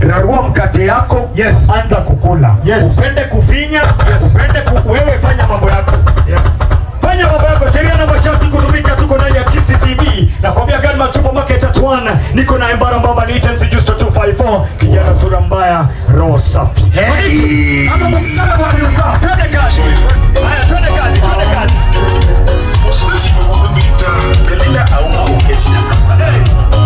Rarua mkate yako. Yes. Anza kukula. Yes. Upende kufinya. Yes. Upende wewe fanya mambo yako. Yeah. Fanya mambo yako, sheria na masharti kutumika. Tuko ndani ya Kisii TV. Nakwambia Godman Supermarket at 1. Niko na Embara Mbaba, ni MC Justo 254. Kijana sura mbaya, roho safi. Hey. Twende kazi. Haya, twende kazi, twende kazi. Belinda Auma Okech Nyakasa. Hey.